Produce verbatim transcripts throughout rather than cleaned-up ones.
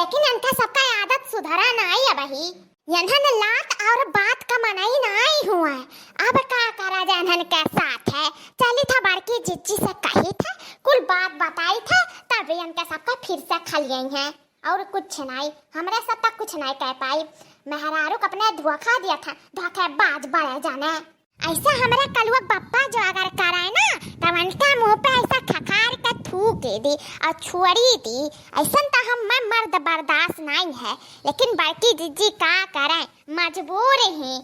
लेकिन इनका सबका आदत सुधरा नाई अबही। इन्हन लात और बात का मनई नाई हुआ। अब का करा जाए इन्हन के साथ है। चली था बड़की जिज्जी से कही था, कुल बात बताई था, तब इनका सबका फिर से खलियाई है। और कुछ नाई, हमरे साथ तक कुछ नाई कह पाई। मेहरारू के अपने धोखा दिया था, धोखेबाज बड़े जाने। ऐसा हमरा कलुआ बप्पा जो अगर कराए ना, तब उनका मुंह पे ऐसा खखार के थूक दी और छोड़ी दी। ऐसन तो हम मैं मर्द बर्दाश्त नहीं है, लेकिन बड़की जिज्जी का करें, मजबूर ही।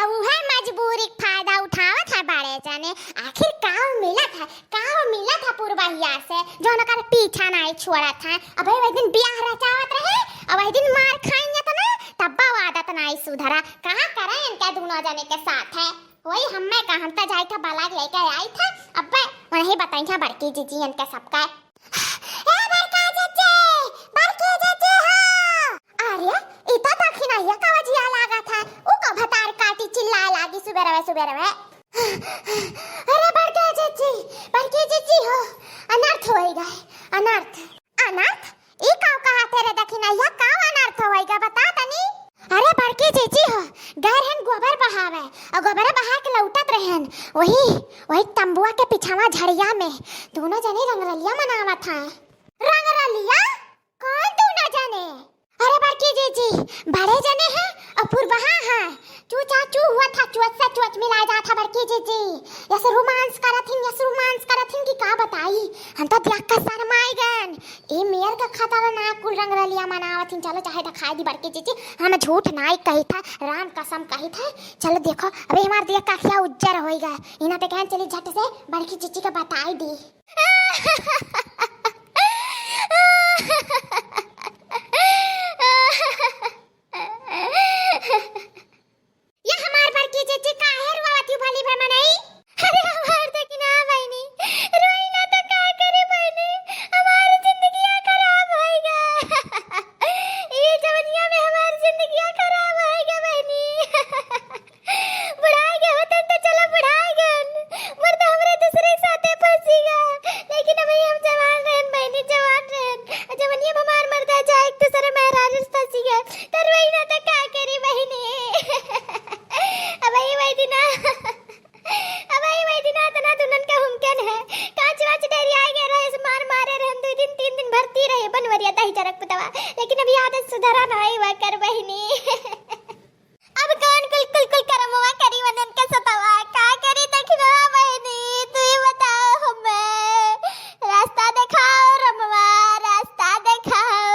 अब उहे मजबूरी के फायदा उठावत है बड़े जने। आखिर काव मिलत है, काव मिलत है पुरबहिया से, जो ओकर पीछा नहीं छोड़त है। अबे वही दिन बियाह रचावत रहे, अब वही दिन मार खाइए तो ना, तब्बा आदत नहीं सुधरा। कहाँ करें इनके दोनों जने के साथ है। वही हम्मे का, हम तो जाई था बलाग लेके आई था। अब्बे वही बताई था बड़की जिज्जी इनके सबका। ए बड़का जिज्जी, बड़की जिज्जी हो। अरे, ई तो दखिनहिया का वजिया लागत है। ऊ का भतार काटी चिल्लाए लागी सुबेरवे सुबेरवे। अरे बड़के जिज्जी, बड़के जिज्जी हो, अनर्थ होई गए, अनर्थ। अनर्थ? ई काव कहा तेरे दखिनहिया, काव अनर्थ होई गए, बता तनी। अरे बड़के जिज्जी हो, गए रहन गोबर बहावे, और गोबर बहा के लौटत रहन, वही, वही तंबुआ के पिछवा झड़िया में दोनों जने रंगरलिया मनावत हैं। रंगरलिया? कौन दोनों जने? अरे बड़की जिज्जी, बड़े जने हैं और पुरबहा हैं। चू चा चू हुआ था, चोच से चोच मिला जा था बड़की जिज्जी। यस रोमांस करत हिन, यस रोमांस करत हिन कि का बताई। हम तो देख के शर्माई गन। ए मेर का खतरनाक कुल रंगरलिया मनावत हिन। चलो चाहे दिखाई दी बड़की जिज्जी, हम झूठ नाई कही था, राम कसम कही था। चलो देखो, अबे हमार देख का क्या उज्जर होई गए। इना पे कहन चली झट से बड़की जिज्जी का बताई दी। ये हमार बड़की जिज्जी काहे रोवत ही भली भे मनई? अरे हमार दखिना बहिनी, रोई ना तो का करे बहिनी, हमार जिंदगिया खराब होइगा। ये जवनिया में हमार जिंदगिया खराब होइगा बहिनी। बुढ़ाए गए होतन तो चलो बुढ़ाए गए, मर्द हमरे दूसरे के साथे फंसी गए, लेकिन अबही हम जवान रहन बहिनी, जवान रहन। जवनिया में हमार मर्दा जाए एक दूसरे मेहरारू से फंसी गए, तो रोई ना तो का करी बहिनी। अबही वही दिना, अबही वही दिना इतना दुल्हन का हुमकन है, कांच वांच डेरिया गए रहे, मार मारे रहन, दो दिन तीन दिन भरती रहे बनवरिया दही चरक पुतवा, लेकिन अभी आदत सुधरा ना आई वह कर बहिनी। अब कौन कुल कुल कुल करमवा करी वनन के सतवा, का करी दखिनवा बहिनी, तू ही बताओ हमें, रास्ता दिखाओ रमवा, रास्ता दिखाओ।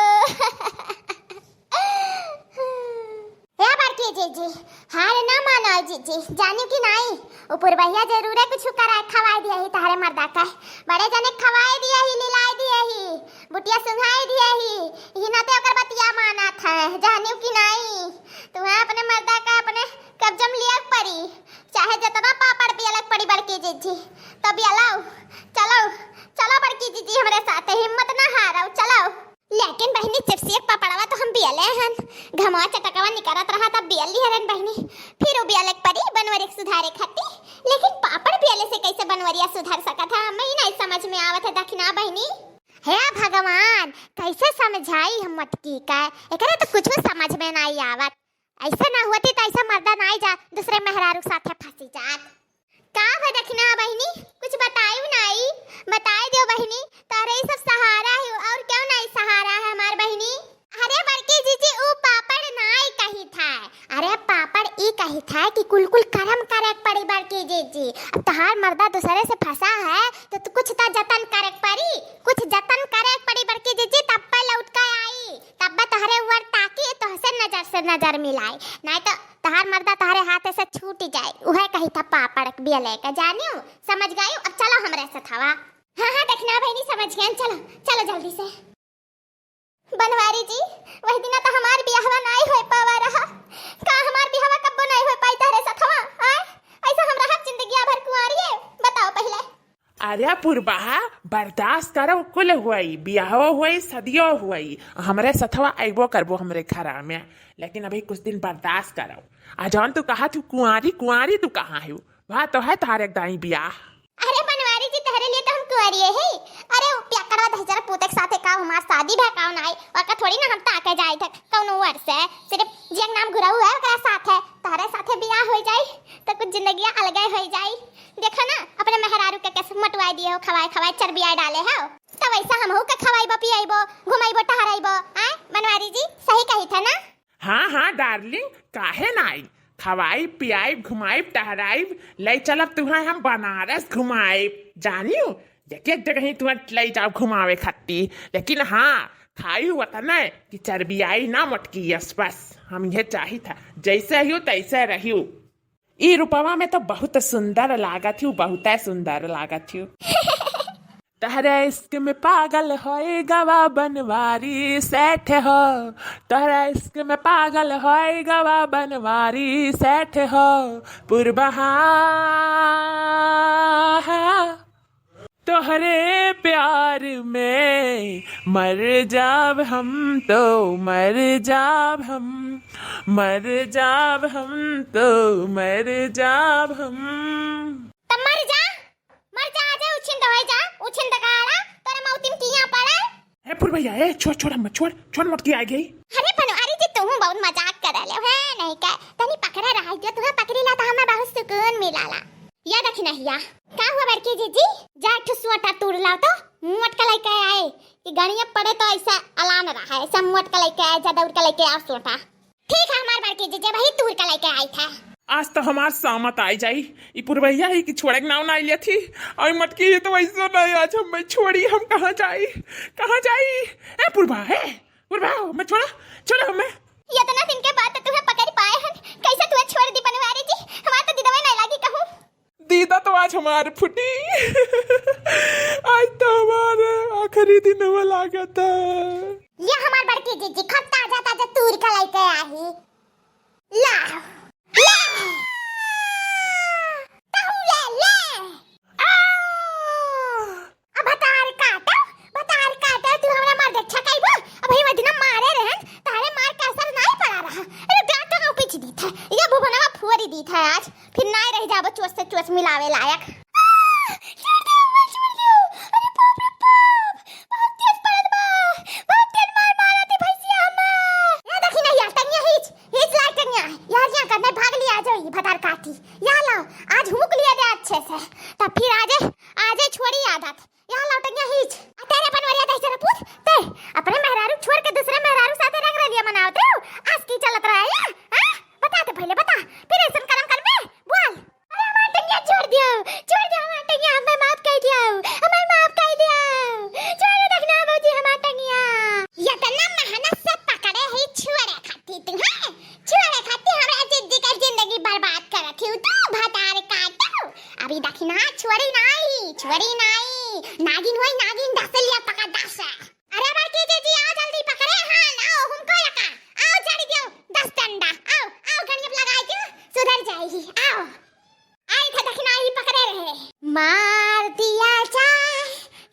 हे बड़की जिज्जी, हार ना मानो जिज्जी, जानी कि नाई, उ पुरबहिया जरूरे कुछ करा खवाई दिया ही तहरे मर्दा का, बड़े जने खवाई दिया ही, लिलाई दिया ही। बुटिया सुंघाई दिए ही, ही नाते ओकर बतिया मानत है, जानियो कि नाई? तुम्हें अपने मर्दा का अपने कब्जा में लिया के पड़ी, चाहे जतना पापड़ बियले के पड़ी बड़की जिज्जी, तो बियलाओ, चलो, चलो बड़की जिज्जी हमरे साथे, हिम्मत ना हारो, चलो। लेकिन बहिनी, चिप्सी एक पापड़वा तो हम बियले हन, घमवा चटकवा निकरत रहा तब बियल लिहरन बहिनी, फिर वो बियले के पड़ी बनवरी के सुधारे खातिर, लेकिन पापड़ बियले से कैसे बनवरिया सुधर सकत है, हमें ही नहीं समझ में आवत है दखिना बहिनी। हे भगवान, कैसे समझाई हम मटकी का? एकरे तो कुछ समझ में नाई आवत। ऐसे ना होती तो ऐसा मर्दा नाई जा, दूसरे मेहरारू के साथे फंसी जात। का हो दखिना बहिनी, कुछ बतायू नाई? बताई दियो बहिनी, तारे ही सब सहारा है और क्यों नाई सहारा है हमार बहिनी? अरे बड़की जीजी, ऊ पापड़ नाई कही था। अरे पापड़ ई कही था कि कुल कुल करम करे के पड़ी बड़की जीजी। अब तहार मर्दा दूसरे से फंसा है तो तू कुछ तो जतन करे के पड़ी, कुछ जतन करे के पड़ी बड़की जीजी, तब पे लौट के आई, तब पे तोहरे ऊपर ताकी, तोहसे नजर से नजर मिलाई, नहीं तो तहार मर्दा तोहरे हाथ से छूट जाए। उहे कही था पापड़ के बियले का, जानियो, समझ गयो। अब चलो हमरे सथवा। हाँ हाँ दखिना बहिनी, समझ गए, चलो चलो जल्दी से। बनवारी जी, वही दिना तो हमार बियाहवा नाई होए पावा रहा। का हमार बियाहवा कब्बो नाई होए पाई तहरे सथवा? आय, ऐसा हम रहब जिंदगिया भर कुंवारी है? बताओ पहिले। अरे पुरबहा, बर्दाश्त करो, कुल हुई, बियाहो हुई, सदियो हुई, हमरे सथवा अइबो करबो हमरे घरा में, लेकिन अभी कुछ दिन बर्दाश्त करो। आ जौन तू कहा तू कुंवारी, कुंवारी तू कहाँ है? वह तो है तारक दाई बियाह। अरे बनवारी जी, तहरे लिए तो हम कुंवारी है। अरे उ पियक्कड़वा दहिजरा पूते के साथे का हमार शादी भा का नाई, ओकर थोड़ी ना हम ताके जाइत है कौनो वर से, सिर्फ जियक नाम घुरऊ है ओकरा साथे, तोहरे साथे बियाह होइ जाई तो कुछ जिंदगिया अलगे होइ जाई। देखो ना, अपने मेहरारू के कैसे मोटवाई दिए हो, खवाए खवाए चर्बिया डाले हो, तो वैसा हमहू के खवाइबो पियाइबो, घुमाइबो टहराइबो। आय बनवारी जी, सही कही थे ना? हाँ हाँ डार्लिंग, काहे नाई? खवाइब पियाइब घुमाइब टहराइब, ले चलब तुहें हम बनारस घुमाइब, जानियो, एक एक जगह ही तुहें ले जाब घुमावे खत्ती। लेकिन हाँ, खाई वतने कि चर्बियाई ना मोटकियस, बस हम ये चाहित है, जैसे हियो तैसे रहियो। ई रूपवा में तो बहुत सुंदर लागत हियो, बहुत सुंदर लागत हियो। तहरे इश्क में पागल होए गवा बनवारी सेठ हो, तहरे इश्क में पागल होए गवा बनवारी सेठ हो। पुरबहा तोहरे प्यार में मर जाब हम तो, मर जाब हम, मर जाब हम तो, मर जाब हम। त मर जा, मर जा, आजा उछिंद होइ जा, उछिंद गाड़ा, तोरे मौतिम किया पड़े। ए पुरबैया, ए छोड़, छोड़, हम छोड़, छोड़, मोटकी आ गई। अरे बनवारी जी, तुहूँ बहुत मजाक कर रहे हो, है नहीं का? तनी पकड़े रहा जो, तुहें पकड़ी ला तो हमें बहुत सुकून मिलाला। या दखिनहिया, का हुआ बड़की जीजी? जा एक ठो सोटा तूर लाओ तो, मोटका लइके आए कि गणिया पड़े तो ऐसा अलान रहा है, ऐसा मोटका लइके आए, जा दौड़ के लइके आओ सोटा। ठीक है हमार बड़की जीजी, वही तूर के लइके आई था। आज तो हमार सामत आई जाई। ई पुरबैया ही कि छोड़े के नाव ना लिया थी। और मटकी ही तो वैसो नहीं, आज हम मैं छोड़ी, हम कहाँ जाई, कहाँ जाई? ए पुरबा, ए पुरबा, मैं छोड़ा, छोड़ा हमें। इतना दिन के बाद तो तुहें पकड़ पाए हन, कैसे तुहें छोड़ दी बनवारी जी? हमार तो दिदवे नहीं लागी कहूँ। दीदा तो आज हमार फुटी। आज तो हमार आखिरी दिन हुआ लागत है। या हमार बड़की जीजी खूब ताजा ताजा तूर के लइके आई। ला, ला, तहू ले, ले। आ! अब भतार काटो, भतार काटो, तू हमरा मार दे छकाइबो। अब ही वदिना मारे रहन, तारे मार का असर नहीं पड़ा रहा। अरे गाटो का पीछ दी था, ये भुवनवा फुअरी दी था आज। फिर नाय रह जाबो चोच से चोच मिलावे लायक। आ, छोड़ दो, अम्मा, छोड़ दो। अरे बाप रे बाप, बहुत तेज पड़ल बा, बहुत तेज मार मारा थी भैंसिया हमार। या देखी नहीं यार, टंगिया हीच, हीच लाग टंगिया। यार यहाँ करने भाग लिया, आ जाओ ये भतार काटी। या लाओ, आज हुक लिया दे अच्छे से, तब फिर आजे, आजे छोड़ी आदत। या लाओ टंगिया हीच। आ तेरे बनवरिया दही जरा पूछ, ते अपने मेहरारू छोड़ के दूसरे मेहरारू साथे रंग रलिया मनावत हो, आज की चलत रहा है, हाँ? बता दे पहले, बता, फिर ऐसन करम करबे, बोल। अरे हमार टंगिया छोड़ दियो, छोड़ दियो हमार टंगिया, हमें माफ कर दियो, हमें माफ कर दियो, छोड़ दे दखना भौजी हमार टंगिया। ये तो ना मेहनत से पकड़े ही छोड़े खाती तू, हैं? छोड़े खाती हमरा जिद्दी का जिंदगी बर्बाद करत ही तू, भतार काटो। अभी दखना छोड़ी नाई, छोड़ी नाई, नागिन होई नागिन, दस लिया पकड़ दस। अरे बड़की जीजी, आओ जल्दी पकड़े, हाँ, लाओ, हमको लगा। आओ, झाड़ी दियो, दस डंडा। आओ, आओ, घड़ियप लगाई दियो, सुधर जाएगी। आओ। आई था दखना ही पकड़े रहे। मार दिया जाए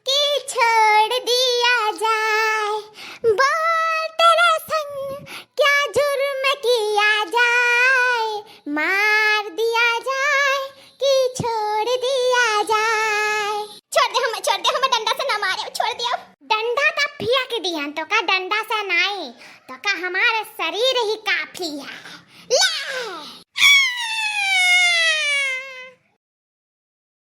कि छोड़ दिया जाए, बोल तेरे संग क्या जुर्म किया जाए, मार दिया जाए कि छोड़ दिया जाए। छोड़ दे हमें, छोड़ दे हमें, डंडा से ना मारे, छोड़ दियो। डंडा का फेंक दिहन तो का, डंडा से नाई तो का, हमारे शरीर ही काफी है।